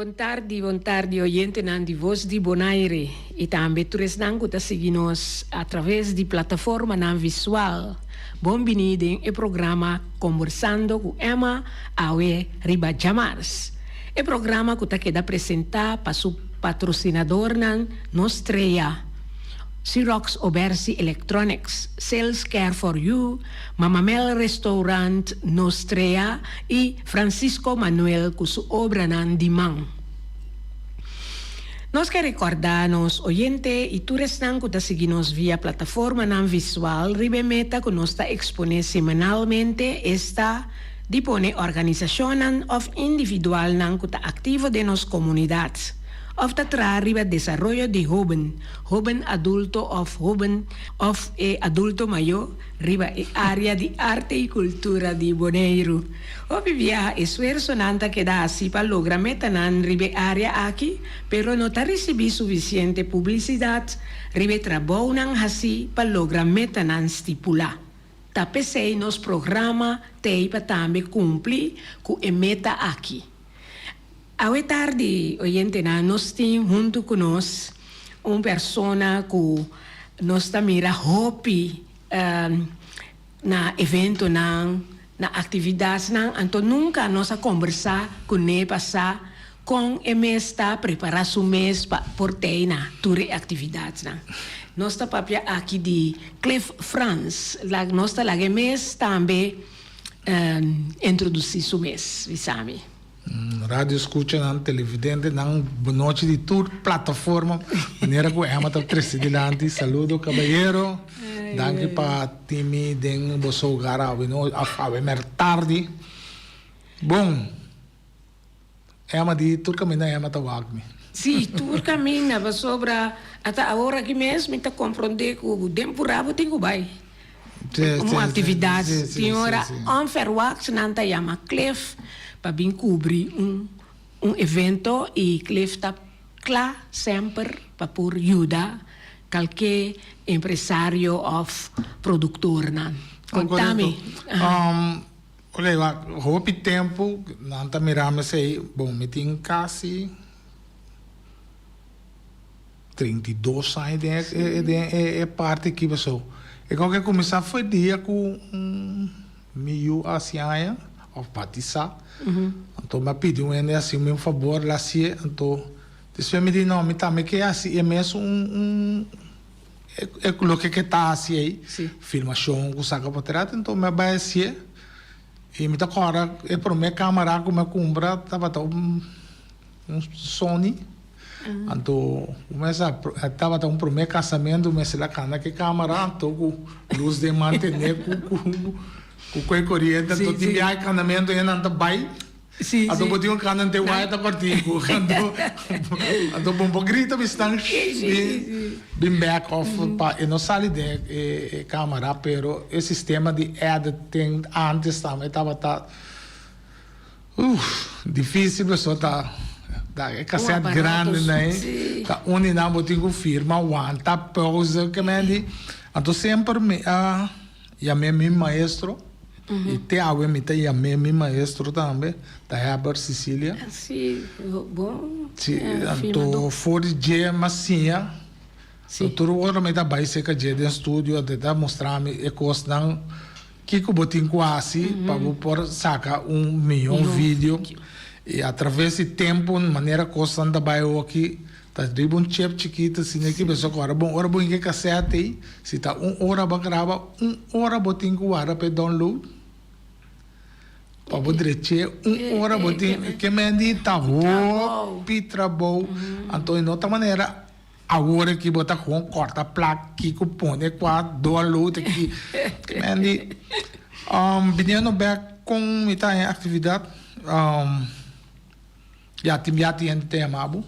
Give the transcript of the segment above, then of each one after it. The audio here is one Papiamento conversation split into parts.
Bon tardi, bon tardi oyentenan di Voz di Bonaire y tambe tur esnan cu ta sigui nos a traves di plataformanan visual. Bon bini den e programa Combersando cu Emma awe riba djamars. E programa cu ta keda presenta pa su patrocinadornan Nos Trea, Xerox Obersi Electronics, Sales Care for You, Mamamel Restaurant, Nos Trea y Francisco Manuel cu su obranan di man. Nos ke recorda nos oyente y tur esnan cu ta sigui nos via plataformanan visual riba e meta cu nos ta expone semanalmente, esta di pone organisacionnan of individualnan cu ta activo den nos comunidad of ta traha riba desaroyo di hoben, hoben adulto of hoben of e adulto mayo riba e área di arte i kultura di Boneiru. Hopi biaha esfuersonan ta keda hasi pa logra metanan riba e área aki, pero no ta risibí sufisiente publisidat riba e trabounan hasí pa logra metanan stipulá. Ta p'esei nos programa t'ei pa tambe kumpli ku e meta aki. Awe tardi, oyentenan, nos tin huntu ku nos un persona ku nos ta mira hopi na eventonan, na aktividatnan, anto nunka nos a kombersá kuné pa sa kon e mes ta prepará su mes pa por tei na tur e aktividatnan. Nos ta papia aki di Cliff Frans, nos ta laga e mes tambe introdusí su mes, bisa mi. Radio escuchanan, televidentenan, bonochi di tur plataforma, manera cu Emma ta trece dilanti. Saludo cabayero, danki pa tin mi den boso hogar awe no, of awe mer tardi. Bon, Emma di tur caminda Emma ta wak mi. Si, tur caminda, pasobra ata awor aki mes mi ta comprende cu den pura bo tin cu bay. Un actividad tin ora onverwachts nan ta yama Cliff pa bin cubri un un evento y Cliff ta cla semper pa por yuda calke empresario of productornan. Conta mi. Ok, wak, hopi tempo nan ta mira mi esey, bon mi tin casi. 32 aña den e den e parti aki paso e kòke a kuminsá for dia ku mi yu a hasi aña òf batisá anto mi a pidi un hende hasi mi un fabor el a hasié anto despues mi di no mi tambe ke hasi e mes un un e loke ke ta hasi ei filmashon ku saka potrèt anto mi a bai hasié i mi ta kòrda e promé kamera ku mi a kumpra tabata un Un Sony. Anto un mes a tabata un prome casamento un mes el a cana ke camara anto cu luz den mantene cu cu cu cu e coriente anto tin biaha e canamento e nan ta bay anto bo tin un cana ante waya ta cortico anto anto bo por grita bisnan bin bin back of pa e no sali den e camara pero e sistema di editing antes tambe tabata. Uf, difícil pasobra ta ta e cassette grandi nan ta uni nan bo tin cu firma, wanta, pausa, ke men di. Anto semper mi a yam'é mi maestro y te awe mi ta yam'é mi maestro tambe, ta Herbert Cicilia. Si, bon. Si, anto for di dje mi a siña. Tur ora mi ta bai cerca dje den studio anto e ta mustra mi e cosnan. Kiko bo tin ku hasi pa bo por saka un mihó video? I atraves di tempu, manera kosnan ta bai awoki, ta riba un chip chikitu asina ki bo ora bon ora bo hinka e kasèt ei, si ta un ora bo a graba, un ora bo tin ku warda pa e download pa bo drech'é, un ora bo tin, ke men di ta hopi trabou, anto e no ta manera. Awor aki bo ta gewoon corta plak kico pone cua download aki. Mandy, um, biniendo bek con mi ta en actividad, um, ya tin bia tin hende ta yama bo,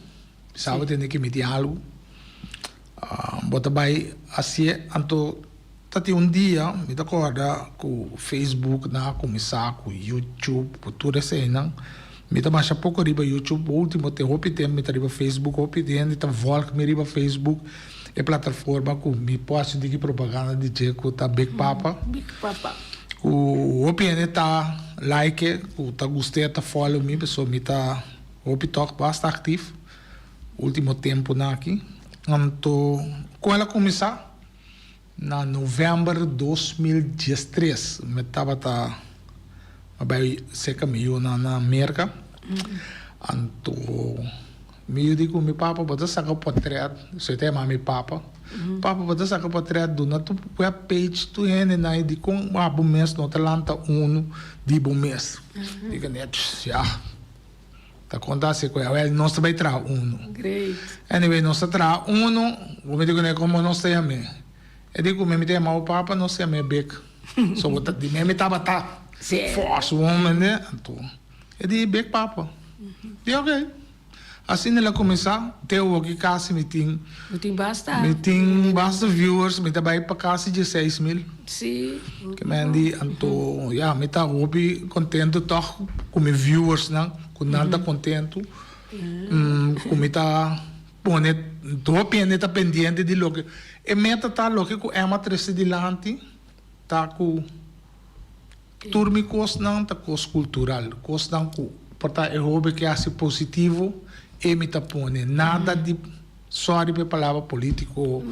bisa bo tende ki mi tin algo, um, bo ta bay hacié, anto Ta tin un dia mi ta corda cu Facebook nan a cuminsa cu YouTube cu tur eseinan. Mi ta masha poco riba YouTube ultimo te hopi tempo mi ta riba Facebook hopi hende ta volg mi riba Facebook e plataforma cu mi por haci un tiki propaganda di dje cu ta Big Papa. Big Papa. Cu hopi hende ta like cu ta guste ta follow mi pasobra mi ta. Hopi tòg basta aktif último tempunan aki. Anto kon el a kuminsá? Na novèmber 2013 mi tabata a bai serka mi yunan na Merka. Anto mi yu di ku mi papa bo ta saka potrèt, so e ta yama mi papa, papa bo ta saka potrèt duna tu web page tur hendenan i dikon abo mes no ta lanta unu di bo mes. Di ku nèt ya. Ta konta asi ku awel nos ta bai traha unu. Great. Anyway nos ta traha unu, bo mi di kuné komo nos ta yam'é. E di ku mi mi ta yama bo papa nos ta yam'é Big. So bo ta di mi mi tabata fòrs woman de anto e di Big papa. Di ok. Asina el a kuminsá te awoki kasi mi tin. Bo tin basta. Mi tin basta viewers mi ta bai pa kasi dieseis mil. Sí. Ke men di anto ya mi ta hopi contento toch cu mi viewers nan cu nan ta contento cu mi ta pone hopi hende ta pendiente di loke e meta ta loke cu Emma trece dilanti ta cu tur mi cosnan ta cos cultural cosnan cu por ta e hobe ke haci positivo e mi ta pone nada di Sorry pa e palabra politico,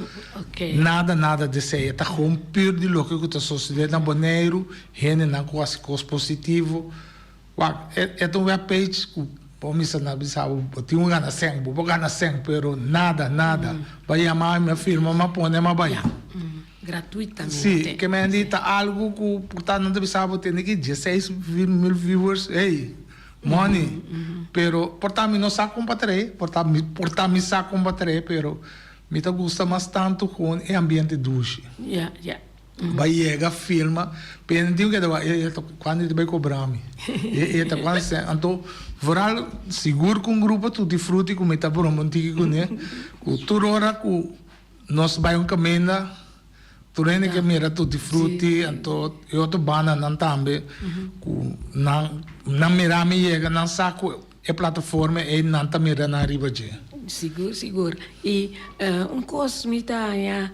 nada nada di esey, e ta gewoon puur di loke cu ta sosode na Boneiru, hendenan cu haci cos positivo. Wak, e ta un web page cu bo mester na bisa bo, bo tin cu gana cen, bo por gana cen, pero nada, nada. Bo a yama mi, mi a firma, mi a pone, mi a bay. Gratuitamente. Si, ke men di ta algo cu por ta nan ta bisa bo tene ki dieseis mil viewers, hey. Money, pero por ta mi no sa kon pa trae, por ta mi por ta mi sa kon pa trae, pero mi ta gusta mas tantu kon e ambiente dushi. Ya, ya. Bai yega filma, pero tin ku keda e ta kuantu e ta bai kobra mi, e ta kuantu sèn, anto vooral sigur ku un grupo tutti frutti ku mi ta broma un tiki kuné, ku tur ora ku nos bai un kaminda. Tur hende ke mira Tutti Frutti anto e otro bandanan tambe ku nan nan mira mi yega nan sa ku e plataforma ei nan ta mira nan riba dje. Sigur sigur i un kos mi ta haña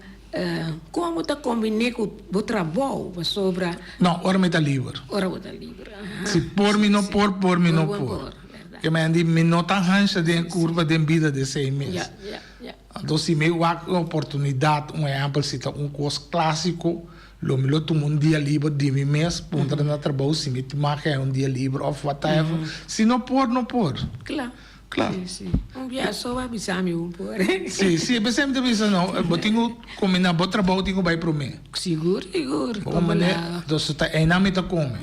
kon bo ta kombiné ku bo trabou pasobra. No ora mi ta liber. Ora bo ta liber aha. Si por mi no por por mi no por. Ke men di mi no ta hansha den kurva den bida di esei mes. Ya ya ya. Anto si mi wak un oportunidat, un ehèmpel, si ta un kos klásiko, lo mi lo tuma un dia liber di mi mes, puntra na trabou si mi tin mag hei un dia liber òf whatever. Si no por, no por. Kla. Kla. Si, si. Un bia so a bisa mi un por. Si, si. P'esei mi ta bisa no, bo tin ku kombiná bo trabou tin ku bai promé. Sigur, sigur. Bo manera, entonces ta einan mi ta kome.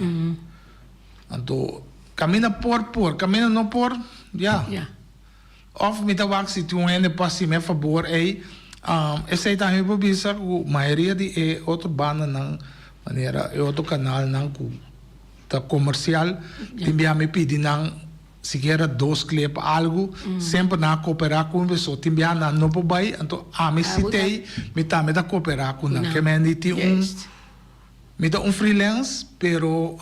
Anto, kaminda por, por. Kaminda no por, ya. Ya. Of mi ta wak si tin un hende por hasi mi e fabor ei. Esei tambe mi por bisa ku mayoria di e otro bandanan, manera e otro kanalnan ku ta komersial, tin bia mi pidi nan sikiera dos klep algu, semper nan a koperá ku mi pasobra tin bia nan no por bai, anto ami si t'ei mi tambe ta koperá ku nan. Ke mende tin un, mi ta un freelance pero.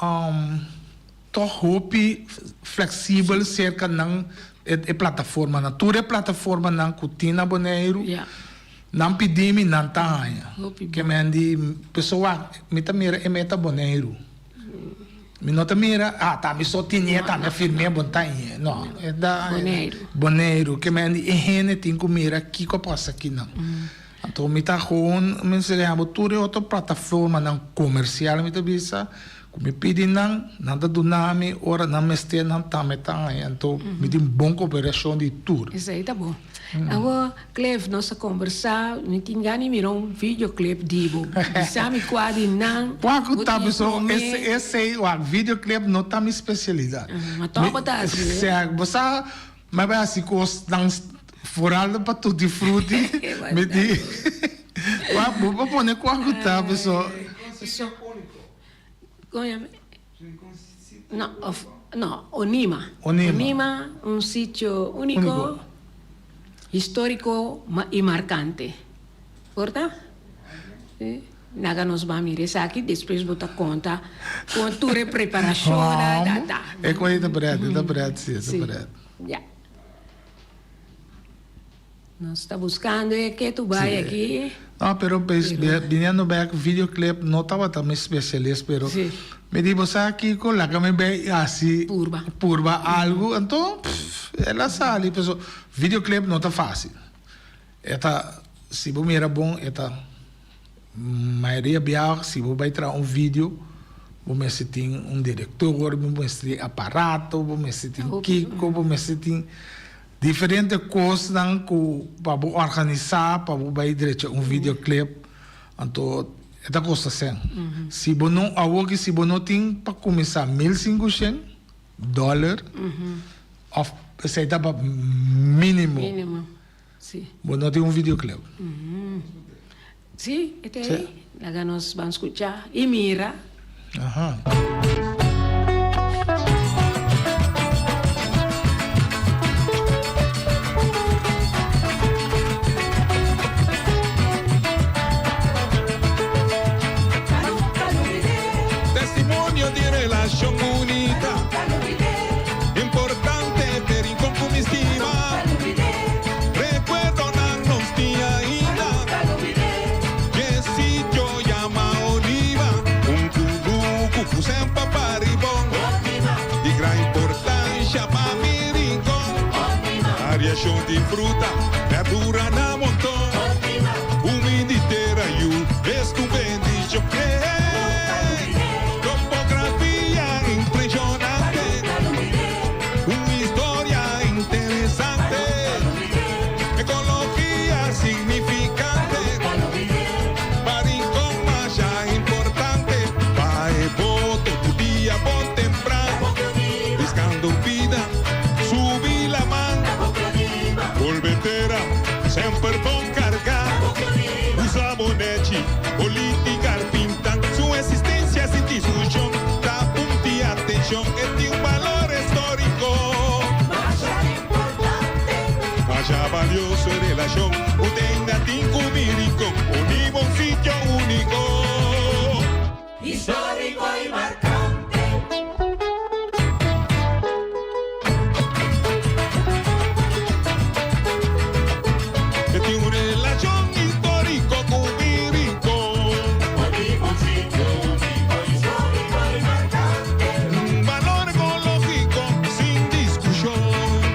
Tòg hopi flèksibel serka nan e plataformanan. Tur e plataformanan ku tin na Boneiru, nan pidi mi, nan ta haña. Ke men di, Pesoa, mi ta mira e meta Boneiru. Mi no ta mira, ah, ta mi so tinié, ta mi a firm'é, bon ta iñé. No, e ta Boneiru. Ke men di, e hende tin ku mira kiko a pasa akinan. Anto mi ta gewoon menseñá bo tur e otro plataformanan komersial, mi ta bisa. Ku mi pidi nan, nan ta duna mi ora nan mester nan tambe ta haña. Anto mi tin bon koperashon di tur. Esei ta bon. Awor Cliff, nos a kombersá, mi tin gana di mira un videoclip di bo. Bisa mi kua di nan Kua ku ta mi so esei wak videoclip no ta mi spesialidat. Ma tòg bo ta hasi. Sea, bo sa mi a bai hasi kosnan foral pa tutti frutti. Mi di wak bo por pone kua ku ta paso. No, of, no, Onima. Onima. Un sitio úniko, históriko i markante. Por ta? Sí. Laga nos ban mira esaki, despues bo ta konta kon tur e preparashonnan ta ta. E kos ei ta bret, e ta bret, si, e ta bret. Ya. Nos ta buscando e ketu bai aki. No, pero biniendo bek videoclip no tabata mi specialist, pero mi di bo sa kico laga mi bay haci Purba. purba algo, anto pff el a sali, paso videoclip no ta facil, e ta si bo mira bon e ta mayoria biaha si bo bay traha un video bo mester tin un director, bo mester tin aparato, bo mester tin kico, bo mester tin. Diferente kosnan ku pa bo organisá pa bo bai drecha un videoclip anto e ta kosta sèn. Si bo no awoki si bo no tin pa kuminsá 1500 dòler òf esei ta pa mínimo bo no tin un videoclip. Sí, e ta ei. Laga nos ban skuchá i mira. Aha. Testimonio di relashon bunita. Importante pe rincon ku mi stima. Recuerdonan nos tin ainda. Dje sitio yama Oliva. Un kunuku ku semper pa ribon. Di gran importansha pa mi rincon. Variashon di fruta, berdura na monton. Humindi tera yu, esta un bendishon. Topografia impreshonante. Un historia interesante, Ecologia significante, Pa Rincon masha importante, Pa e boto tur dia bon tempran, Piscando bida, subi laman, Bolbe tera, semper bon carga, Usa bo nechi, politica pinta, Su existencia sin discusion, Ta punti atencion, e tin un balor histórico. Masha valioso e relacion cu tenga tin cu mi Rincon, Onima un sitio unico. Histórico y marcante. E tin un relacion histórico cu mi Rincon. Onima un sitio unico, histórico y marcante. Un balor ecológico sin discusion.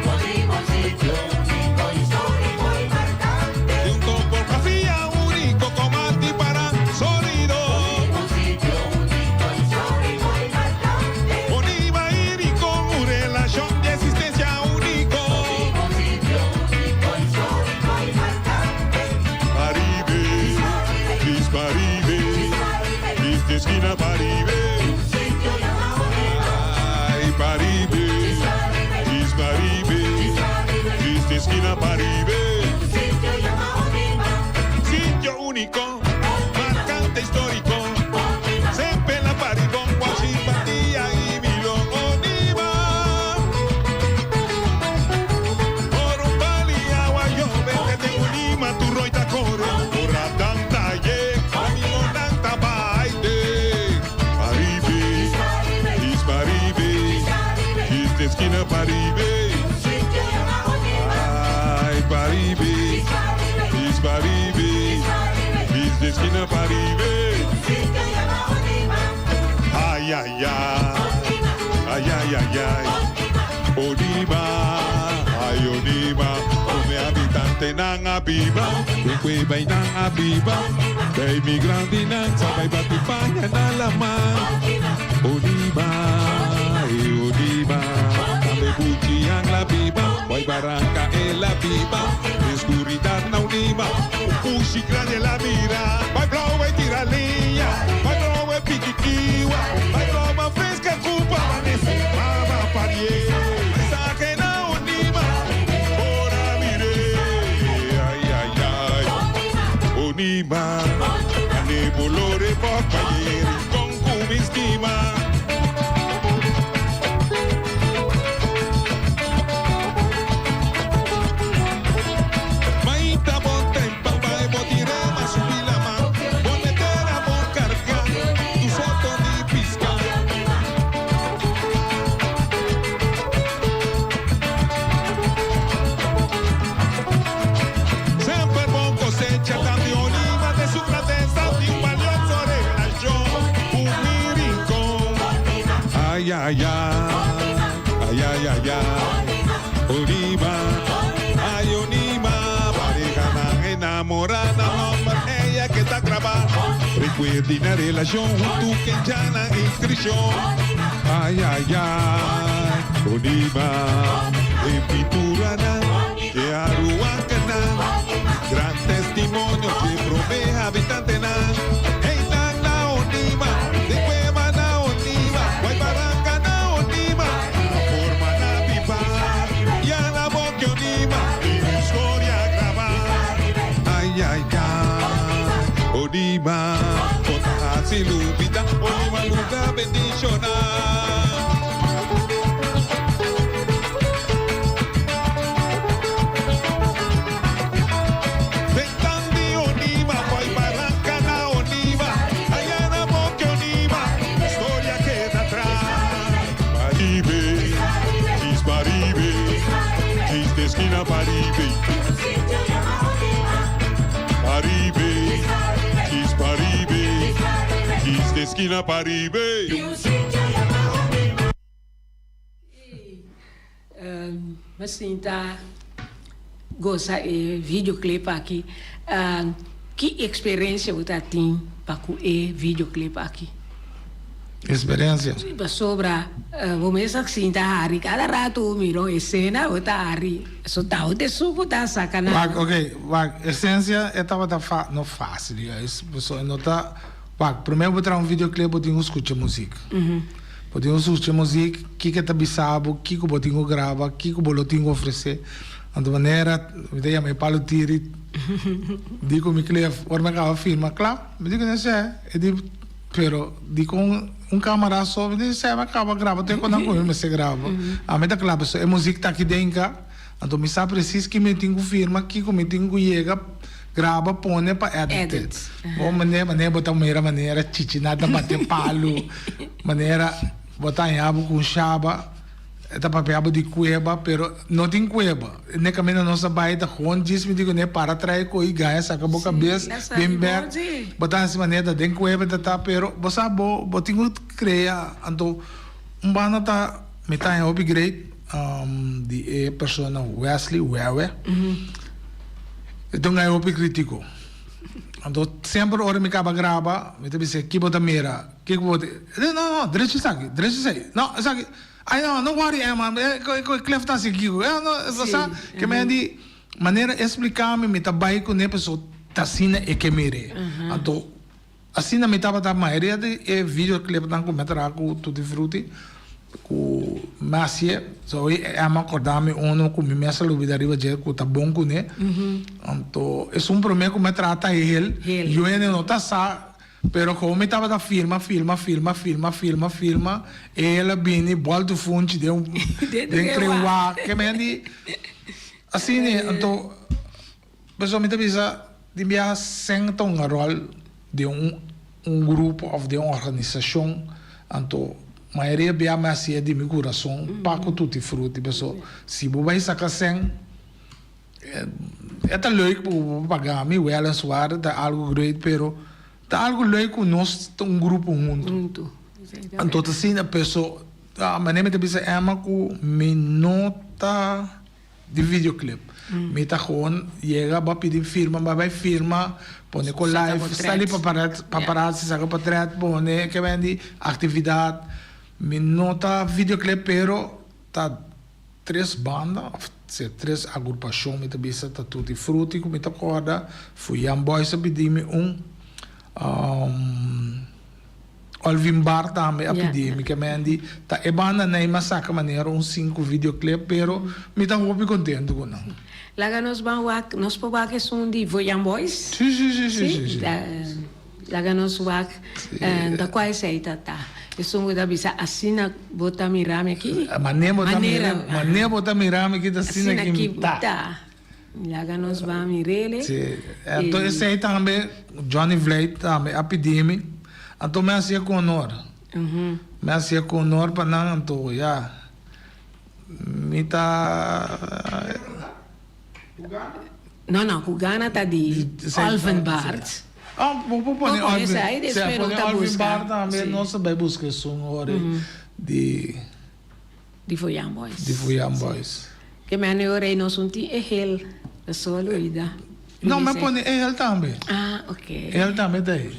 Onima un sitio unico, histórico y marcante. Di un topografia unico como antipara sólido. Onima un sitio unico, histórico y marcante. Onima y Rincón, un relacion di existencia unico. Onima un sitio unico, histórico y marcante. Paribe, Is Paribe, Is di esquina Paribe. Un sitio llamado Onima. Ay, Paribe, Is Paribe, Is di esquina Paribe. Un sitio llamado Onima. Sitio único, marcante histórico. Semper la Paribón, Guachipatia y Milón, Onima. Por un pali agua yo vete de Onima, tu roita coro. Ora tanta ye, amigo tanta baile. Paribe, is Paribe, is de esquina Paribe. Un sitio llamado Onima. Ay, Paribe, is Paribe, is de esquina Paribe. Un sitio llamado Onima. Ay, ay, ay. Ay, ay, ay, ay. Onima, ay, Onima. Come habitante nan a biba. Cueva y nan a biba. Bij migrante nan sabay batipaña na laman. Onima, ay, Onima. Tambe buchian la biba. Boy barranca en la biba. Oscuridad na Onima. Ushi grande la mira. Vai blow e tira linha. Vai blow e piquiquiwa. Vai broma fresca culpa. Mama parié. Mensaje na Onima. Ora mire. Ay, ay, ay. Onima. Ane bolore papayer. Con kumistima. Maita bota en papa e botirama subi la man. Boletera bon carga. Tu soto di pisca. ay ay, ay ay ay ay, Onima, ay Onima, parehanan enamorá nan nomber ella ke ta grabá, Recuerdi na relashon huntu kencha nan inskripshon, ay ay ay, Onima, den pinturanan dje Aruwakenan, gran testimonio dje promé habitantenan, Eynan na Onima, den kueba na Onima, Guaybarranca na Onima, forma na biba, ya na boki Onima, tin historia grabá. Ay ay ay, Onima, bo ta hasi lubida, Onima luga bendishoná. Den tan di Onima, Guay Barranca na Onima, Aya na boki Onima, historia keda atras. Paribe, djis paribe, djis de eskina paribe. Paribe, djis paribe, djis de eskina paribe. Mi sinta gosa e videoclip aki. Ki experiencia bo ta tin pa cu e videoclip aki? Experiencia? Si, pasobra bo mes a sinta hari cada rato bo mira un escena bo ta hari. So ta bo ta esun cu ta saca nan. Wak, ok, wak, esencia e tabata fa, no facil, juist, pasobra e no ta. Wak, promé bo traha un videoclip bo tin ku skucha muzik. Bo tin ku skucha muzik, kiko e ta bisa bo, kiko bo tin ku graba, kiko bo lo tin ku ofresé. Anto manera mi ta yama e palu tiri di ku mi Cliff ora mi a kaba filma kla, mi di ku nesé, e di pero dikon un kamara so, mi di nesé mi a kaba graba tur e konan ku mi mester graba. Ami ta kla pasobra e muzik ta aki den ka. Anto mi sa precies ki mi tin ku firma, kiko mi tin ku yega, graba, pone pa edit. Edit. Bo manera, manera bo ta mira manera chichina ta bate palu, manera bo ta haña bo ku un shaba, e ta papia bo di kueba, pero no tin kueba. Ne kaminda nos a bai ta gewoon djis mi di kuné para trae ko'i gaya saka bo kabes, bin bek, bo ta hasi manera ta den kueba ta ta, pero bo sa bo bo tin ku krea, anto un banda ta mi ta haña hopi great. Di e persona Wesley Wewe. E ta un guy hopi critico. Anto semper ora mi caba graba, mi ta bis'é, ki bo ta mira? Kiko bo ta. E di, no, no, drecha esaki, drecha esei. No, esaki. Ay no, no worry Emma, e Cliff ta hasi kiko. E no, bo sa, ke men di manera e splica mi, mi ta bai kuné pasobra ta asina e ke mir'é. Anto. Asina mi tabata mayoria di e videoclipnan ku mi a traha ku Tutti Frutti ku mi a hasié. So hoy e ama acorda mi uno ku mi mes a lubida riba dje ku ta bon kuné. Anto esun promé ku mi a traha ta hel. Yu hende no ta sa pero komo mi tabata filma filma filma filma filma filma e hel a bini bòltu funchi den den krewa ke men di asina anto. Pasobra mi ta bisa di biaha sen ta un ròl den un un grupo òf den un organisashon, anto mayoria bia mi hasié di mi kurason pa ku tutti frutti, pasobra si bo bai saka sen e ta leuk pa bo paga mi wèlenswaar ta algu great pero ta algu leuk ku nos ta un grupo huntu, anto ta asina pasobra manera mi ta bisa Emma ku mi no ta. Di videoclip. Mi ta gewoon yega bo a pidi firma bo a bai firma pone cu live sali paparazzi saca potret pone ke men di actividad mi no ta videoclip pero ta tres banda of si tres agrupacion mi ta bisa ta tutti frutti cu mi ta corda Fuyan Boys a pidi mi un. Olvin Bar tambe a pidi mi ke men di ta e banda nei mi a saka manera un sinku videoclip pero mi ta hopi contento ku nan. Laga nos ban wak, nos por wak esun di Voyan Boys? Si si si si si si. Laga nos wak ta kua esei ta ta? Esun ku ta bisa asina bo ta mira mi aki? Manera bo ta mira, manera bo ta mira mi aki ta asina ki mi ta. Laga nos ban mirele. Sí, anto esei tambe Johnny Vlijt tambe a pidi mi, anto mi a hasié ku honor. Mi a hasié ku honor pa nan, anto ya, mi ta. No, no, ku gana ta di Olven Bart. Oh, bo por pone Olvin, sí, pone Olvin Bart tambe, nos a bai buska esun ora ei. Di. Di Foyan Boys. Di Foyan Boys. Ke men e ora ei nos un tin ehel, ta solo ida. No, men pone ehel tambe. Ah, ok. Ehel tambe ta ei.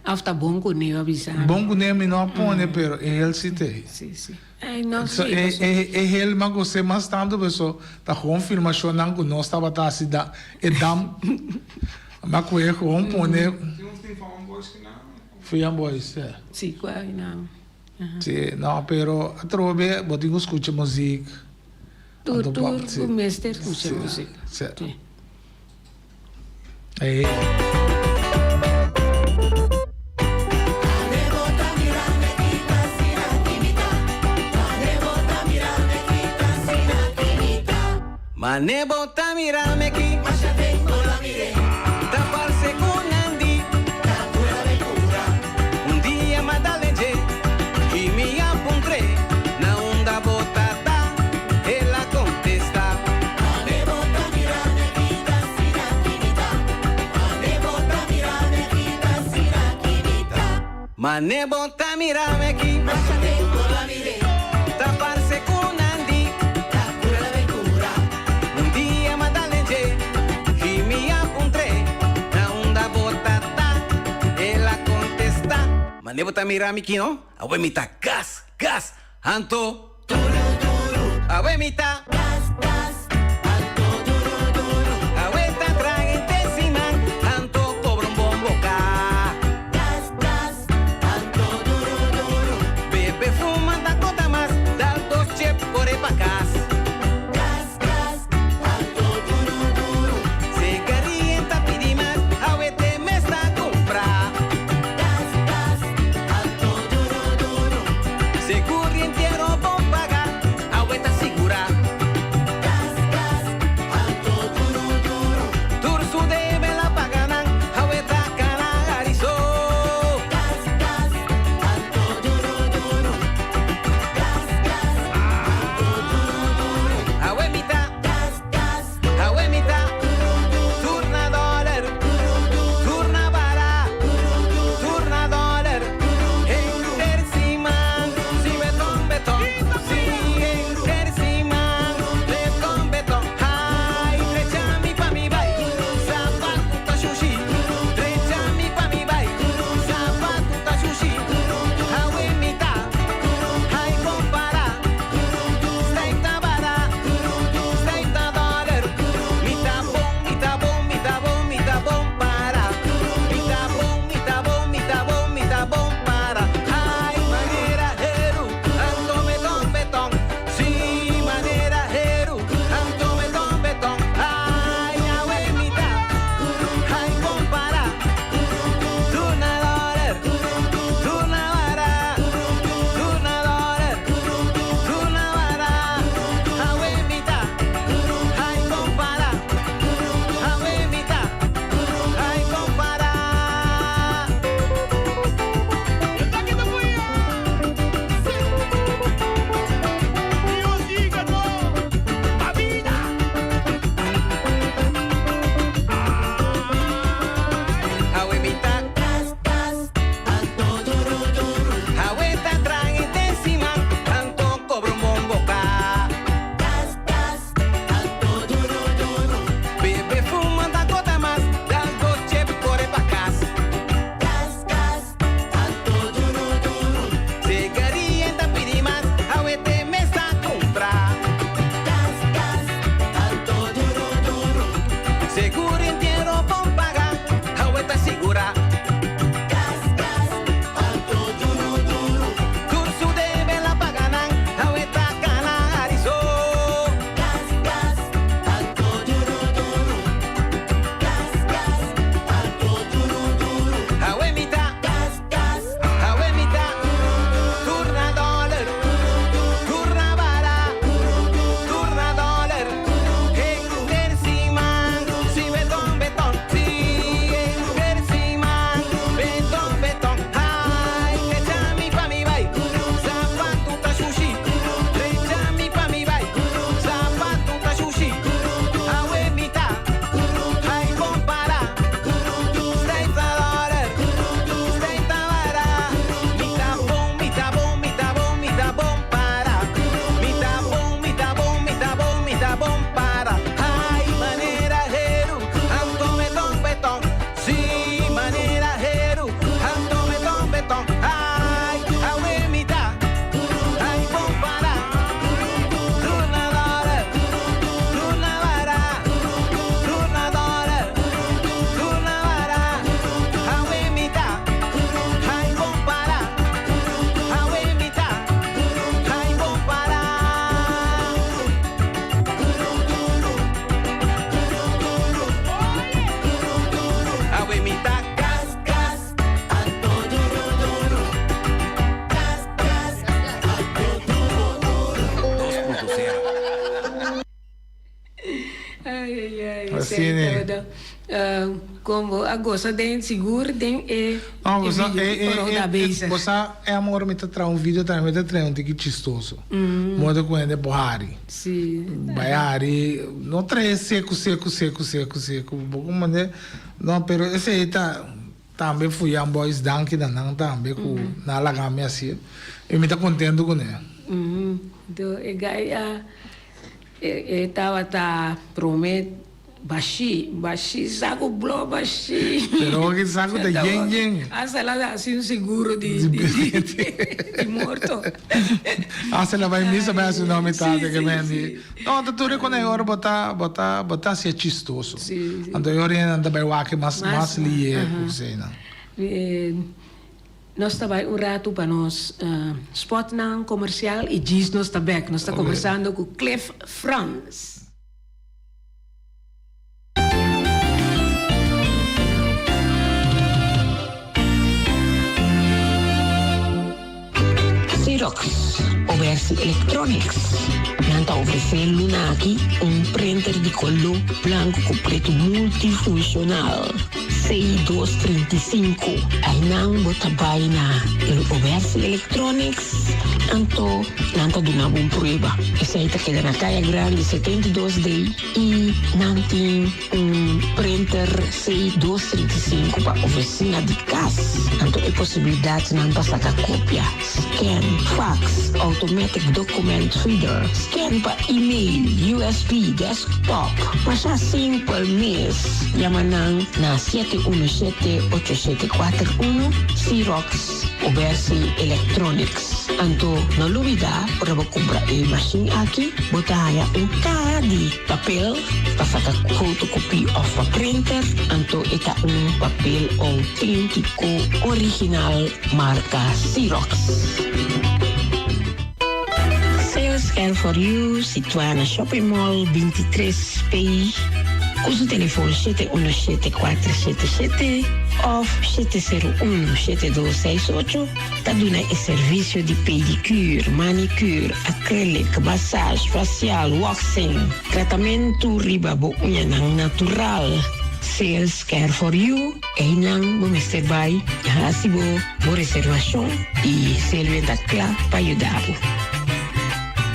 Of ta bon kuné a bisa. Bon kuné mi no a pone, pero ehel si ta ei. Si, si. Ei, no, si. Ehel mi a gos'é mas tantu paso ta gewoon filmashonnan ku nos tabata hasi da e dam. Mi a kohe gewoon pone. Tin un tin Foyan Boys ki nan? Foyan Boys, ya. Si, kua nan? Si, no, pero atrobe bo tin ku skucha muzik. Tur, tur ku mester skucha muzik. Si. Si. Ey. Mane bo ta mira mi aki. Ta parse ku nan di. Un dia m'a dal den dje i mi a puntr'é, Na unda bo ta ta? El a kontestá. Mane bo ta mira mi aki. Ta parse ku nan di. Un dia m'a dal den dje i mi a puntr'é, Na unda bo ta ta? El a kontestá. Mane bo ta mira mi ki no? Awe mi ta gas, gas, anto duru, duru. Awe mi ta gas, gas, anto duru, duru. Awe ta traha te siman, anto kobra un bon boka. Gas, gas, anto duru, duru. Bebe, fuma, ta konta mas, dal dos chep, kore pa kas. Gas, gas, anto duru, duru. Sigaria ta pidi mas, awe te mes ta kumpra. Gas, gas, anto duru, duru. Sigur entiero bon paga, awe ta sigura. Ai ai ai, Así ne. Kon bo a gosa den sigur den e No, e bosa video e ora bo e ta e bezig. bosa e amor mi ta traha un video tambe mi ta traha un tiki chistoso. Modo ku hende por hari. Sí. Bai hari, no trahe seku seku seku seku seku, bo ku mande no pero esei ta tambe Fuyan Boys danki na nan tambe ku nan a laga mi hasié i mi ta kontento kuné. Anto e gai a e tabata prome Bashí, bashí, saku blo bashí. Pero hopi saku ta yen yen. Hasta el a hasi un seguro di di morto. Hasta el a bai misa bai hasi un nomi tata ke men di. No, ta tur e kon e ora bo ta bo ta bo ta hasi e chistoso. Anto e ora nan ta bai wak mas mas lier ku eseinan. Nos ta bai un ratu pa nos spotnan komersial i djis nos ta bek. Nos ta kombersando ku Cliff Frans. Xerox, Obersi Electronics, nan ta ofresé luna aki un printer di koló blanku ku pretu multifunshonal C235. Einan bo ta bai na Obersi Electronics. Anto nan ta duna bo un prueba. Esei ta keda na Kaya Grandi 72 D i nan tin un printer C 235 pa ofisina di kas. Anto e posibilidatnan pa saka kopia, scan, fax, automatic document feeder, scan pa email, USB, desktop. Masha simpel mes. Yama nan na 717 8741 Xerox. Obersi Electronics. Anto no lubida ora bo kumpra e mashin aki bo ta haña un kaha di papel pa saka fotokopi òf pa printer, anto e ta un papel outéntiko original marka Xerox. Sales Care for You situá na Shopping Mall 23 P ku su telefon shete uno shete kuater shete shete òf shete sero uno shete dos seis ocho ta duna e servisio di pedicure, manicure, acrylic, massage, facial, waxing, tratamentu riba bo uñanan natural. Sales Care for You, einan bo mester bai hasi bo bo reservashon i Selwyn ta kla pa yuda bo.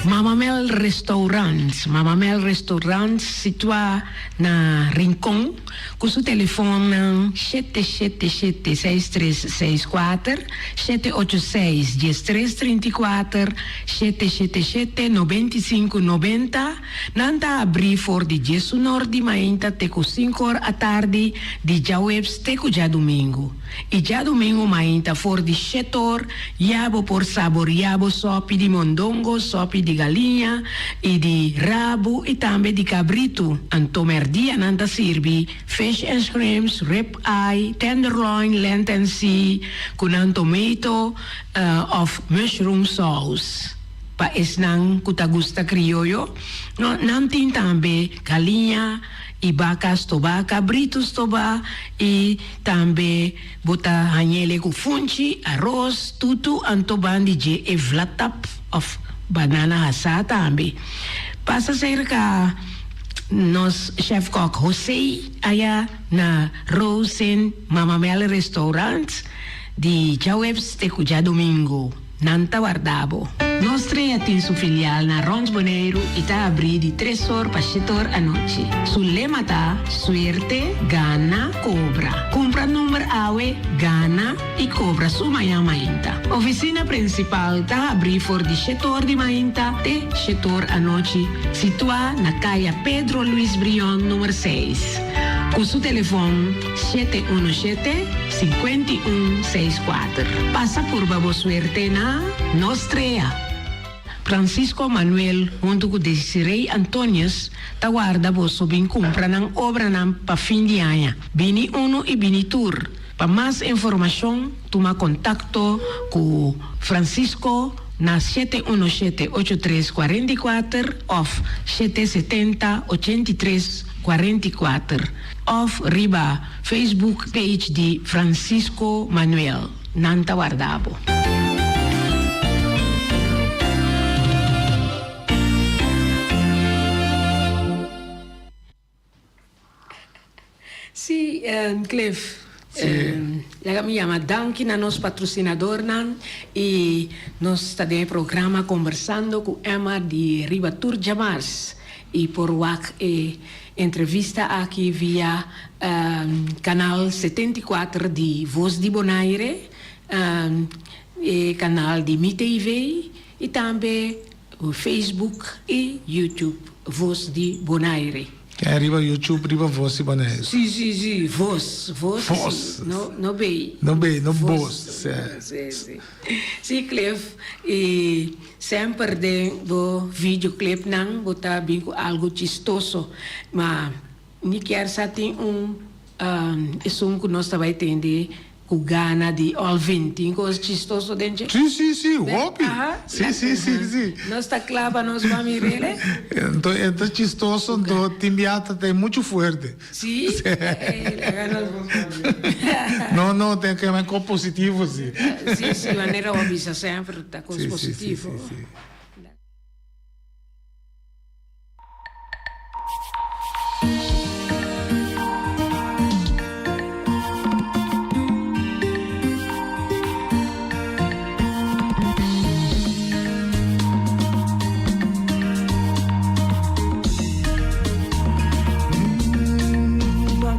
Mama Mel Restaurant, Mama Mel Restaurant situá na Rincon ku su telefonnan 777 6364, 786 1334, 777 95 90. Nan ta abrí for di diesunor di mainta te ku sinkor atardi di djaweps te ku djadumingu. I djadumingu mainta for di shetor ya bo por saboriá bo sòpi di mondongo, sòpi di galiña i di rabu i tambe di kabritu. Anto mèrdia nan ta sirbi fish and shrimps, rib eye, tenderloin, lent and sea ku nan tomato òf mushroom saus. Pa esnan ku ta gusta krioyo, no, nan tin tambe galiña i baka stobá, kabritu stobá i tambe bo ta hañ'ele ku funchi, aros, tutu, anto ban di dje e vlatap òf banana hasá tambe. Pasa serka nos chèfkòk José aya na Rosen Mama Mel Restaurant di djaweps te ku djadumingu. Nan ta warda bo. Nos Trea tin su filial na Rond Boneiru i ta abrí di tres or pa shete or anochi. Su lema ta, Suerte, gana, kobra. Kumpra number awe, gana i kobra su mañan mainta. Ofisina prinsipal ta habrí for di shete or di mainta te shete or anochi, situá na Kaya Pedro Luis Brion number seis. Ku su telefon. 717 51 64. Pasa purba bo suerte na Nos Trea. Francisco Manuel huntu ku Desiree Antonius ta warda boso bin kumpra nan obranan pa fin di aña. Bini unu i bini tur. Pa mas informashon tuma kontakto ku Francisco na 717 83 44 òf 770 83 44. Of riba Facebook page di Francisco Manuel. Nan ta warda bo. Sí, Cliff. Laga mi yama danki na nos patrosinadornan y nos ta den e programa Conversando cu Emma di riba tur djamars y por wak e entrevista aki via canal 74 di Voz di Bonaire, e canal di Mi TV y tambe Facebook y YouTube Voz di Bonaire. Ken riba YouTube riba Voz di Bonaire? Si si si Voz Voz Voz si no no bay. No bay no Voz si. Si si si Cliff y semper den bo videoclipnan bo ta bin cu algo chistoso ma mi kier sa tin un esun cu nos ta bay tende Cu gana di Olvin. Tin cos chistoso den dje? Si, si, si, hopi. Si, si, si, si. Nos ta cla pa nos ban mirele? Enton e ta chistoso, enton tin bia ta ta mucho fuerte. Si? Laga nos. No, no, ten ke men cos positivo si. Si, si, manera bo a bisa semper ta cos positivo. Si, si, si, si.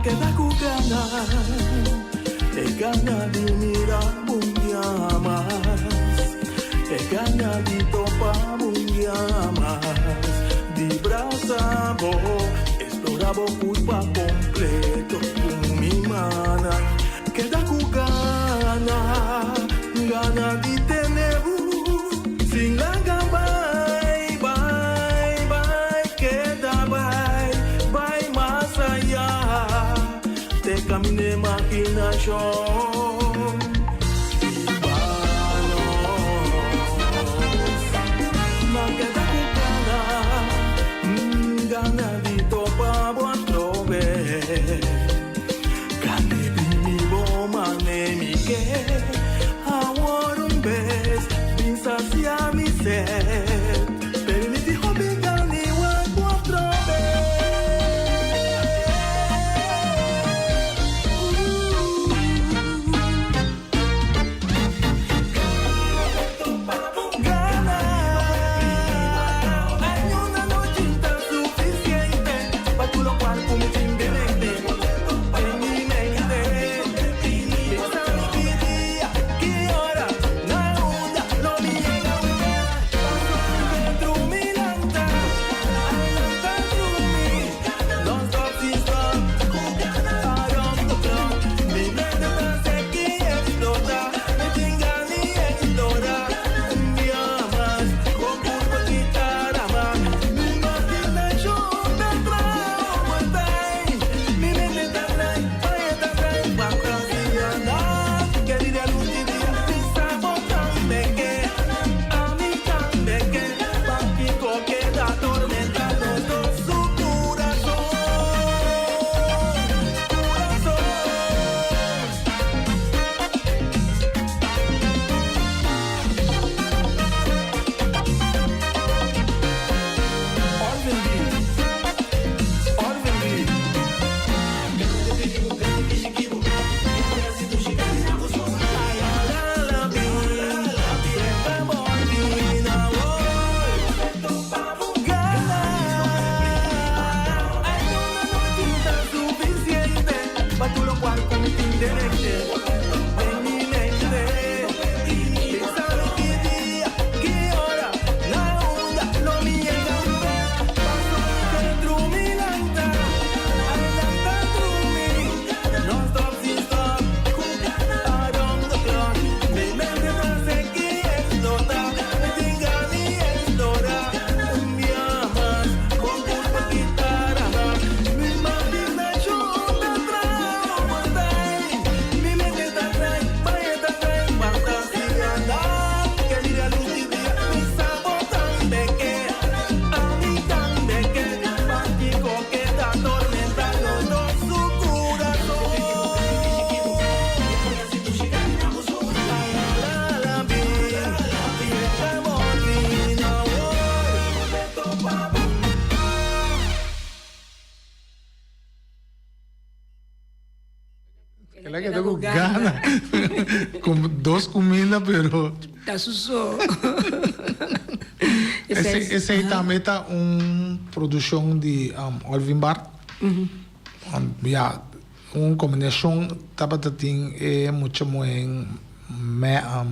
Keda ku gana, e gana di mira un dia mas, e gana di topa un dia mas, di brasa bo, explora bo curpa completo cu mi mannan. Keda cu gana, gana di tene bo, sin laga bai, bai, bai, keda bai, bai mas aya, te camina imaginacion. El a keda ku gana. Ku dos kuminda pero. Ta su so. Esei tambe ta un produkshon di Olvin Bart. Ya, un kombinashon tabata tin e mucha muhé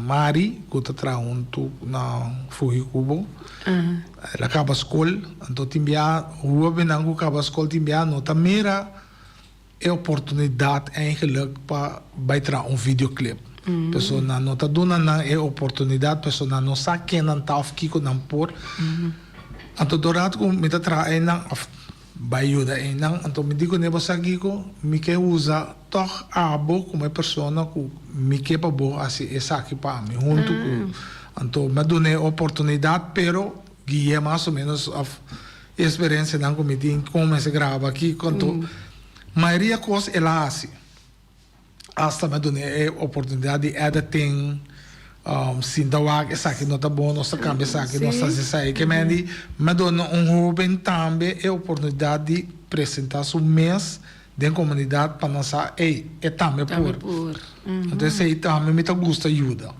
Mari ku ta traha huntu na Fuhikubo. El a kaba skol, anto tin bia hobennan ku kaba skol tin bia no ta mira e oportunidat eigenlijk pa bai traha un videoclip. Pasobra nan no ta duna nan e oportunidat, pasobra nan no sa ken nan ta òf kiko nan por. Anto doordat ku mi ta traha einan òf bai yuda einan, anto mi di kuné, bo sa kiko, mi ke usa tòg abo komo e persona ku mi ke pa bo hasi esaki pa mi huntu ku. Anto mi a duna e oportunidat, pero gui'é mas o ménos òf E experiencianan cu mi tin con mester graba kico anto mayoria cos el a haci hasta mi a duna e oportunidad di editing sinta wak esaki no ta bon nos ta cambia esaki nos ta haci esaki ke men di mi a duna un hoben tambe e oportunidad di presenta su mes den comunidad pa nan sa ey e tambe por anto esey tambe mi ta gusta yuda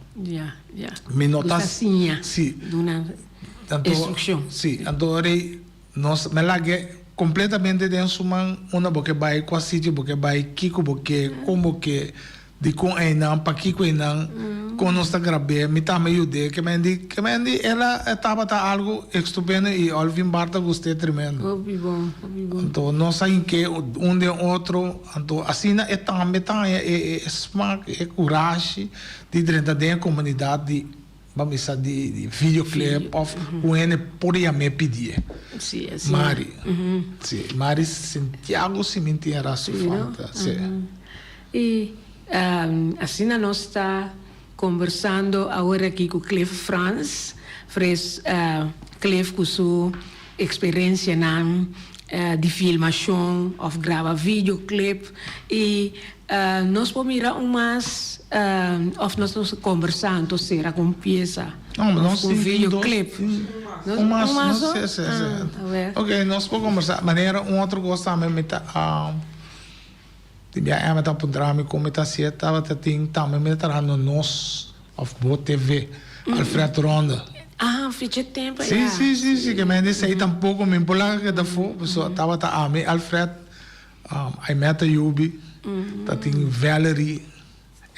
mi no ta si. Anto, Instrukshon. Sí, anto ora ei nos, mi a lag'é kompletamente den su man unda bo ke bai, kua sitio bo ke bai, kiko bo ke, kon bo ke, dikon einan, pakiko einan, kon nos ta grab'é, mi tambe yud'é. Ke men di, ke men di el a, e tabata algu estupendo i Olvin Bar ta gust'é tremendo. Hopi bon, hopi bon. Anto nos a hink'é un den otro, anto asina e tambe ta haña e e smak, e kurashi di drenta den e komunidat di. Ban bisa di videoclip of un hende por yam'é pidié. Sí, asina. Mari. Sí, Mari Santiago si mi tin rason Sí, no? falta, sí. I asina nos ta conversando awor aki cu Cliff Frans, Fres, Cliff cu su experiencianan di filmacion of graba videoclip i Nos por mira un mas of nos nos conversa anto sera con pieza No, of con videoclip. Un mas, no, si, si, si. Ok, nos por conversa. Manera un otro cos tambe mi ta, tin bia Emma ta puntra mi con mi ta hacié, tabata tin tambe mi ta trahando Nos of Bo TV, Alfred Ronde. Ah, ficha tempo ya. Si, si, si, si, ke men di esei tampoco mi por laga keda afó, pasobra tabata ami, Alfred, Aimee ta yubi, ta tin Valerie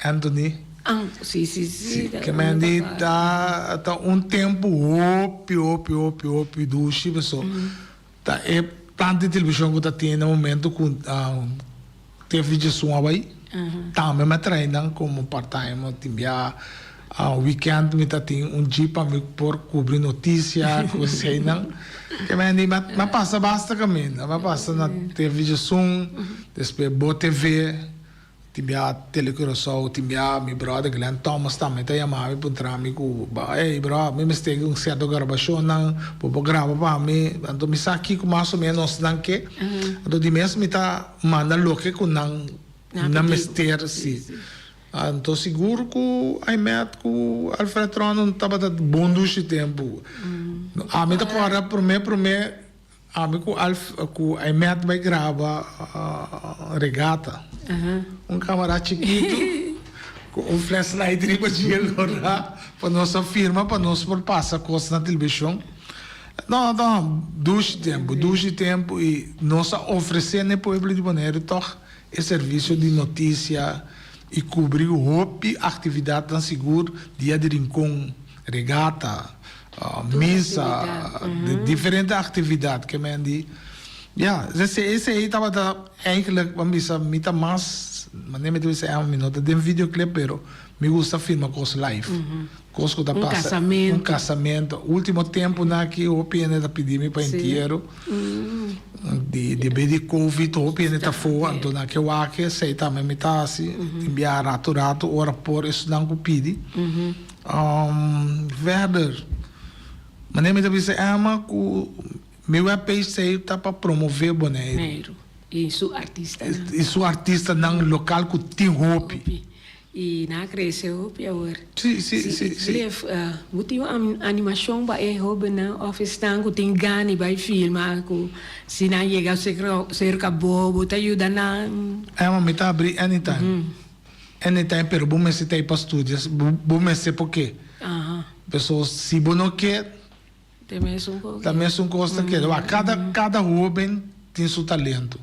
Anthony. Ah, si, si, si. Si, ke men di ta ta un tempu hopi, hopi, hopi, hopi dushi paso ta e planta di televishon ku ta tin na momento ku TV Djesun a bai. Tambe mi a trae nan komo part time tin bia weekend mi ta tin un jeep pa mi por kubri notisia ku eseinan. Ke men di mi a pasa basta kaminda, mi a pasa na TV Djesun, despues Bo TV, tin bia Tele Curaçao, tin bia mi brother Glenn Thomas tambe ta yama mi puntra mi ku ey bro mi mester un sierto grabashonnan bo por graba pa mi, anto mi sa kiko mas o menos nan ke, anto di mes mi ta manda loke ku nan nan mester si. Anto sigur ku Aimet ku Alfred Ronon tabata bon dushi tempu. Ami ta kòrda promé promé ami ku Alf ku Aimet bai graba regata. Un kamera chikitu ku un flashlight riba dje lora pa nos a firma pa nos por pasa kos na televishon. No no dushi tempu dushi tempu i nos a ofresé na e pueblo di Boneiru tòg E servisio di notisia i kubri hopi aktividatnan sigur, dia di rincon, regata, misa, diferente aktividat ke men di. Ya, esei tabata eigenlijk ban bisa mi ta mas, manera mi ta bisa mi no ta den videoclip pero mi gusta filma kos live. Kos ku ta pasa. Un kasamentu. Un kasamentu. Ultimo tempunan aki hopi hende ta pidi mi pa entiero. Di debí di covid hopi hende ta afó, anto nan ke wak esei tambe mi ta hasi. Tin bia ratu ratu ora por esunnan ku pidi. Verder, manera mi ta bisa Emma ku mi webpage sei ta pa promové Boneiru. Boneiru i su artistanan. I su artistanan lokal ku tin hopi. I nan a krese hopi awor. Sí, sí, sí, sí. Cliff, bo tin un animashon pa e hobennan òf esnan ku tin gana di bai filma ku si nan yega serka bo, bo ta yuda nan? Emma, mi ta abrí anytime. Anytime pero bo mester ta ei pa studia, bo mester por ke. Paso si bo no ke, ta mesun kos ta keda. Wak, kada kada hoben tin su talento.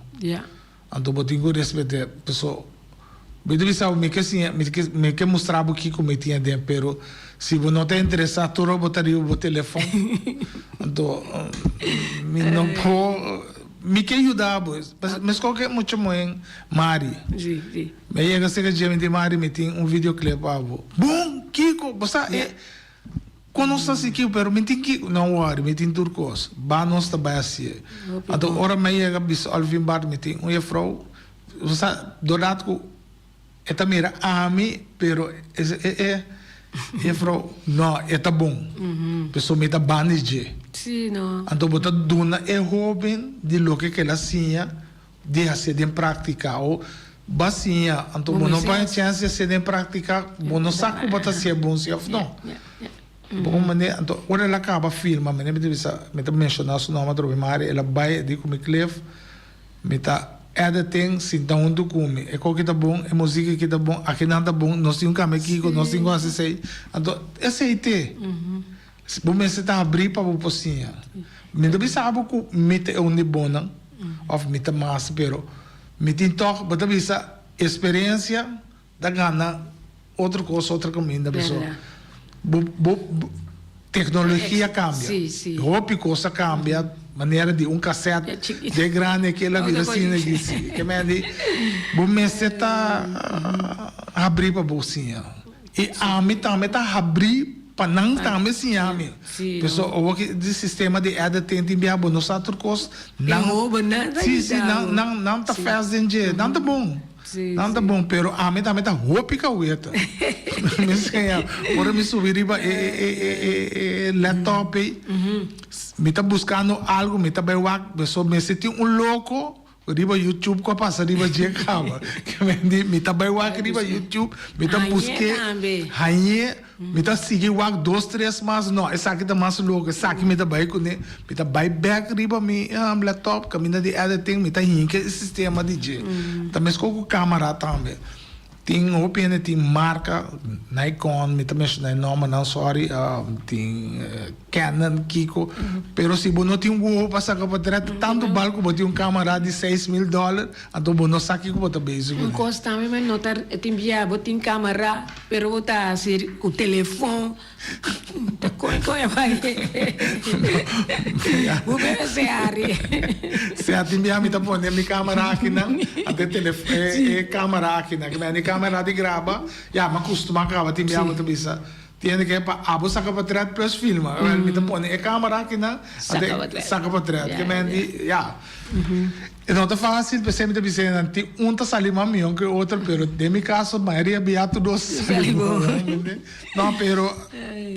Anto bo tin ku respet'é. Paso mi ta bisa bo mi ke siña, mi ke mi ke mustra bo kiko mi tin aden, pero si bo no ta interesá tur ora bo ta riba bo telefon, anto mi no por. Mi ke yuda bo. Meskos ku e mucha muhé Mari. Mi a yega serka dje, mi di, Mari, mi tin un videoclip pa bo. Bon! Kiko? Bo sa e kon nos ta hasi kiko, pero mi tin kiko. No worry, mi tin tur kos. Ba nos ta bai hasié. Anto ora mi a yega bisa Olvin Bart, mi tin un jefrou. Bo sa, doordat ku E ta mira ami, pero e e e jefrouw, no, e ta bon. Pasobra mi ta banda di dje. Sí, no. Anto bo ta duna e hoben di loke ku el a siña di hasié den práktika. O bo a siña, anto bo no paña chèns di hasié den práktika, bo no sa ku bo ta hasié bon si òf no. Bo un manera, anto ora el a kaba firma, mi ta bisa, mi ta menshoná su nòmber atrobe, Mari, el a bai, e di ku mi, Cliff, Mi ta editing sinta huntu ku mi. E koki ta bon, e muzik aki ta bon, akinan ta bon, nos tin ku kambia kiko, nos tin ku hasi esei. Anto esei te. Bo mester ta habrí pa bo por siña. Mi no bisa bo ku mi ta e un di bonnan òf mi ta mas, pero mi tin tòg, bo ta bisa eksperensia Ta gana otro cos otro caminda paso bo bo tecnologia cambia hopi cos a cambia manera di un cassette de grandi aki el a bira asina aki si ke men di bo mester ta habri pa bo siña y ami tambe ta habri pa nan tambe siña mi paso awor ki di sistema di editing tin bia bo no sa tur cos nan si si nan nan ta fast den dje nan ta bon. Nan ta bon, pero ami tambe ta hopi kaweta. Mi seña, ora mi subi riba e e e e e laptop ei, mi ta buskando algu, mi ta bai wak, paso mester tin un loko riba YouTube ku a pasa riba dje kaba. Ke men di, mi ta bai wak riba YouTube, mi ta busk'é, hañ'é. Mi ta sigui wak dos tres mas, no, esaki ta mas loko, esaki mi ta bai kuné, mi ta bai bek riba mi laptop kaminda di editing, mi ta hinka e sistema di dje. Ta meskos ku kamera tambe. Tin hopi hende tin marka, Nikon, mi ta menshoná e nòmbernan, sorry, tin Canon, kiko, pero si bo no tin wowo pa saka portrèt, tantu bal ku bo tin un kamera di 6000 dòler, Anto bo no sa kiko bo ta bezig Un kuné. kos tambe mi no ta tin bia bo tin kamera pero bo ta hasi ku telefon ta koi koi a bai bo bebe se hari. Sea tin bia mi ta pone mi kamera akinan anto e telefon e kamera akinan ke mi kamera di graba ya mi a kustuma kaba tin bia bo ta bisa Tiene ke pa abo saka potret plus filma. Wel mi ta pone e camera akinan ante saka potret. Ke men di ya. E no ta facil p'esei mi ta bisa nan tin un ta sali mas mion ke otro pero den mi caso mayoria bia tur dos ta sali bon. No pero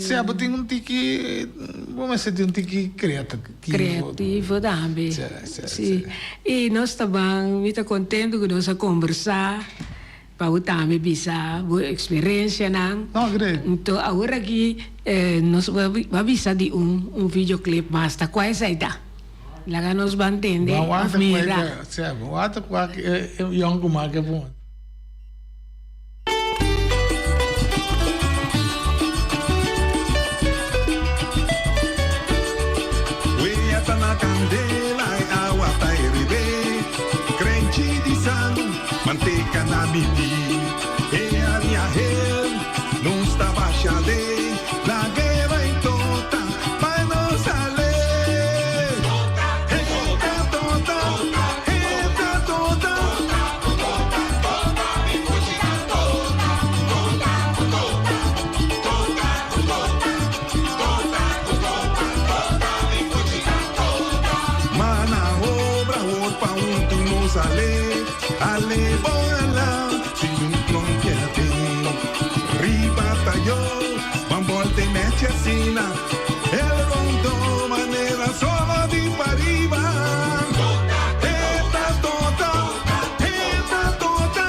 sea bo tin un tiki bo mester tin un tiki creativo. Creativo tambe. Si. Y nos ta ban mi ta contento cu nos a combersa. Pa bo tambe bisa bo experiencianan. No, great. Nto awor aki nos ba bisa di un un videoclip mas. Ta cua esai ta? Laga nos ban tende of mira. Sí, bo wak cua e yoncuman ke pone. Wea ta na candela e awa ta herebe. Crenchi di salu. Manteka na midi e aria hel nos ta basha de la guera y tota pa nos sale. Eta tota, eta tota. Mana obra hoor pa huntu nos ale. Ale bo ala sin un klonke aden. Riba tayo, ban bolte nechi asina. El rondo manera solo di pariba. Eta tota, eta tota.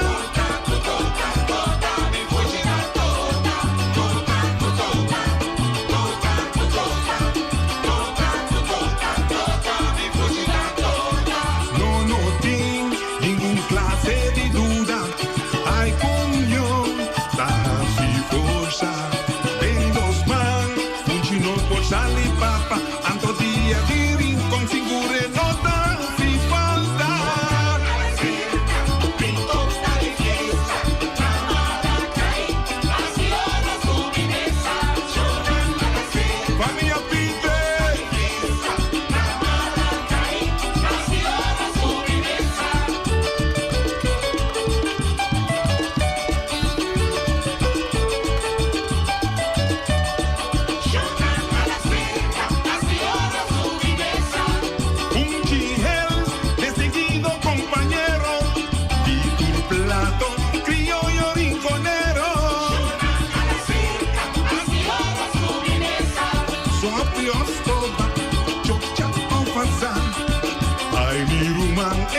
No no tin. Ningun clase di duda, ay con yo.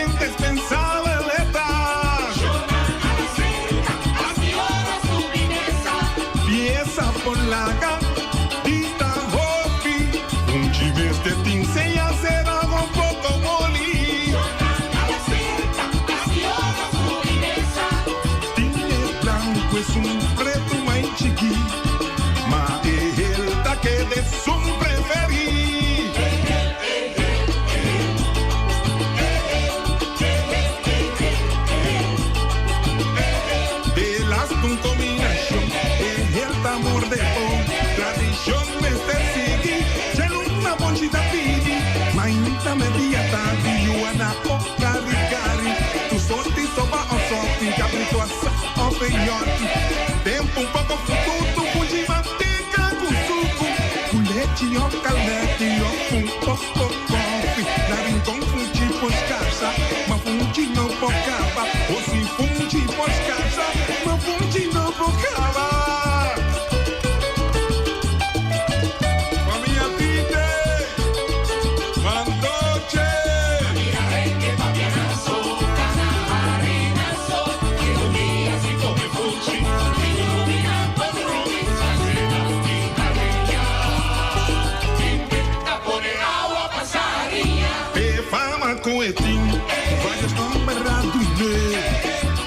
Indispensabel e ta. Piesa por laga di ta hopi. Funchi mester tin sea sera un poko moli. Tin e blanku esun pretu mai chikí, ma e hel ta keda esun preferí. De las un combinacion, e hel ta morde bon. Tradicion mester sigui, djaluna bonchi ta pidi. Mainta media tardi, yuana o kari kari. Tu sorti soba o sorti, cabrito asa o peyorti. Tempu un poco fututu, funchi manteca cu sucu. Cu lechi o caleti o un poco koffie. Na Rincon funchi por scarsa, ma funchi no por caba. O si funchi por scarsa, ma funchi no por caba. Famia Pite, Mandoche. E fama cu e tin, varios nomber a dun'e.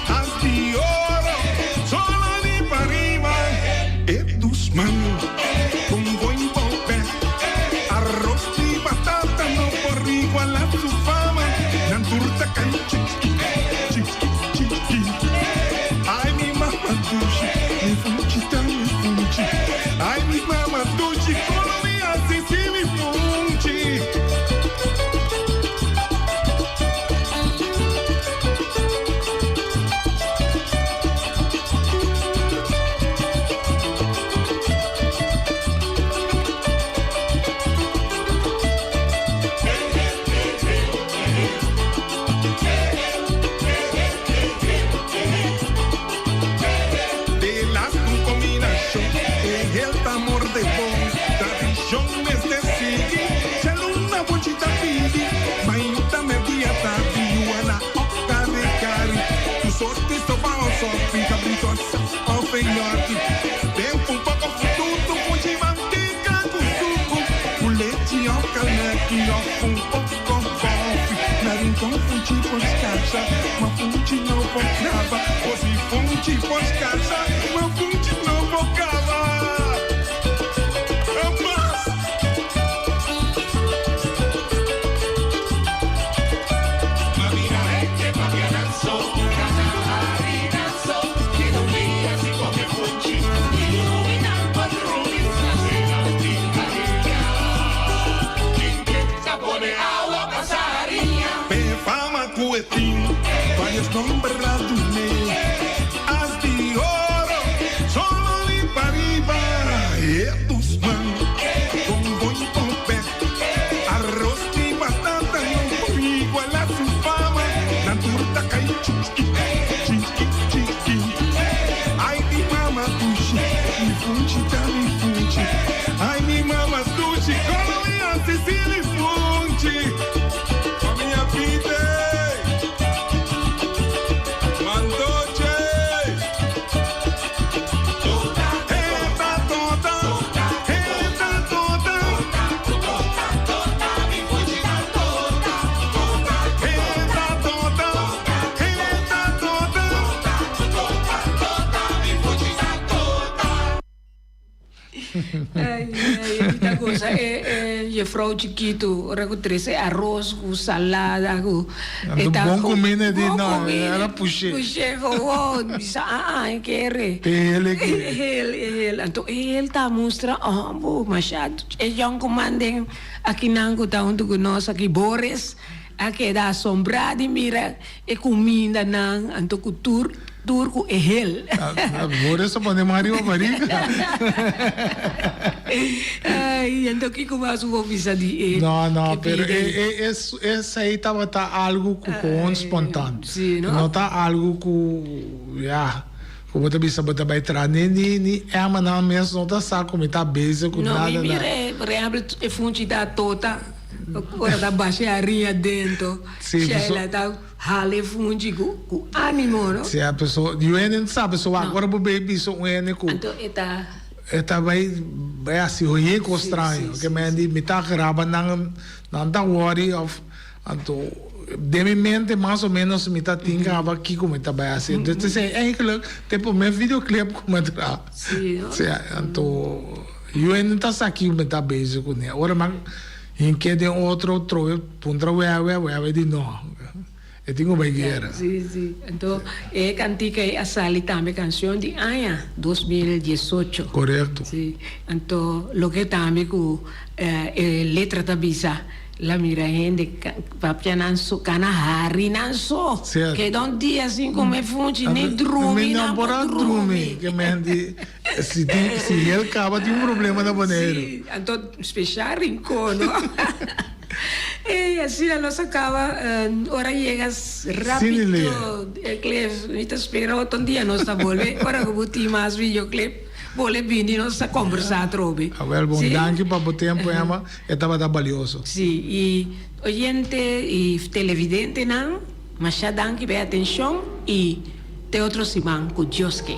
As di oro, solo di pariba. E dusman, con buen bobe. Arroz di batata no por iguala su fama. Nan tur ta cay chiki, chiki, chiki. Ay mi mama dushi, mi funchi ta mi funchi. Ay mi mama dushi, con lo mi haci si mi funchi. De las un combinacion, e el ta morde bon. Tradicion mester sigui, djaluna bonchi ta pidi. Mainta merdia tardi, yuana o kari kari. Tu sorti soba o sopi, cabrito asa o peyorti. Tempu un poco fututu, funchi manteca cu sucu. Cu lechi o calmeki o un poco koffie. Na Rincon funchi por scarsa, ma funchi no por caba. O si funchi por scarsa, ma funchi no por caba. Amas! P'e fama cu e tin, varios nomber a dun'e. As di oro, solo di pariba. E dusman, con boi pope, arroz di batata no por iguala su fama. Nan tur ta cay chiki, chiki, chiki. Ay mi mama dushi, mi funchi ta mi funchi. Ay mi mama dushi, como mi haci si mi funchi. Famia Pite, Mandoche. Eta tota, eta tota. Eta tota, eta tota. Ay, ay, mi ta goza e, e juffrouw chikitu, ora ku trese arroz ku salada ku Anto e ta bon go- kuminda di bon no, kuminda, era pushé. Pushé gewoon, bisa ah ah, e kere. Te hel e kere. E hel, e hel. Anto e hel ta mustra, oh, bo, masha e yònkuman den akinan ku ta huntu ku nos aki, Boris, a keda asombrá di mira e kumindanan, anto ku tur tur ku e hel. Boris a pone man riba barika. Ay, anto kiko mas bo bisa di e No, no, e pero pida e e e esei tabata algu ku gewoon spontaan. Sí, no? No ta algu ku, ya, ku bo ta bisa bo ta bai traha. Ni ni ni Emma nan mes no ta sa ku mi ta bezig ku No, nada mi na. mira e, por ehempel, e funchi ta tota. Ora ta basha haria dentro. Sí, Sheila ta hala e funchi ku ku animo, no? Sí, paso yu hende no sa paso wak ora bo bay bisa un hende ku. Anto e ta. E ta bay bay hasi hoye kos straño. Ke men di mi ta graba nan nan ta worry of anto den mi mente mas o menos mi ta tin kaba kiko mi ta bay hasi. Entonces eigenlijk ta e prome videoclip ku mi a traha. Sí, no? Sí, anto yu hende ta sa kiko mi ta bezig kuné. Ora mi a hink'é den otro trobe puntra wewe, wewe di no. E tin ku bai guera. Sí, sí. Anto e kantika ei a sali tambe kanshon di aña 2018. Korekto. Sí. Anto loke tambe ku e letra ta bisa, la mira hende papia nan so, kana hari nan so. Sierto. Keda un dia sin kome funchi, ni drumi Mi nan no por por a drumi. drumi. Ke men di si tin si el kaba tin un problema na Boneiru. Sí, anto speshal Rincon, no? Ey, asina nos a caba, ora yega rapito, Cliff, mi ta spera otro dia nos ta bolbe, ora cu bo tin mas videoclip, bolbe bini nos ta combersa atrobe. Awel bon, danki pa bo tempo Emma, e tabata balioso. Si, y oyente y televidentenan, masha danki pa e atencion y te otro siman cu Dios ke.